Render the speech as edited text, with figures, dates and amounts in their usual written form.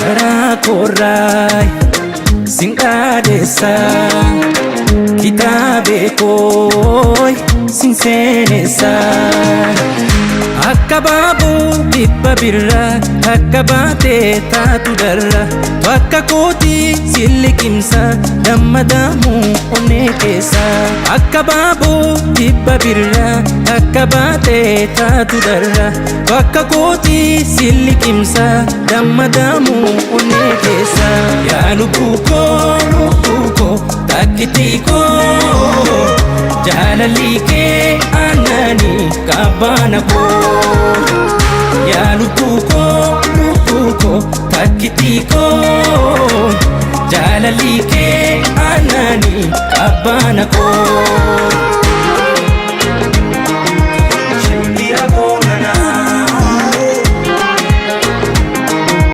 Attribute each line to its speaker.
Speaker 1: Karaa koorraay sin dhaadessa, kitaabee kooy sin seenessa. Akka baaboo dhibba birraa takka baatee taatu darra, bakka kootii sin liqimsa dammadamuu onnee keessa. Akka baaboo dhibba birraa takka baatee taatu darra, bakka kootii sin liqimsa dammadamuu onnee keessa. Yaa lubbuu koo, lubbuu koo, takkitii koo, jaalalli kee aananii qabbaana koo. Yaa lubbuu koo, lubbuu koo, takkitii koo, jaalalli kee aananii qabbaana koo.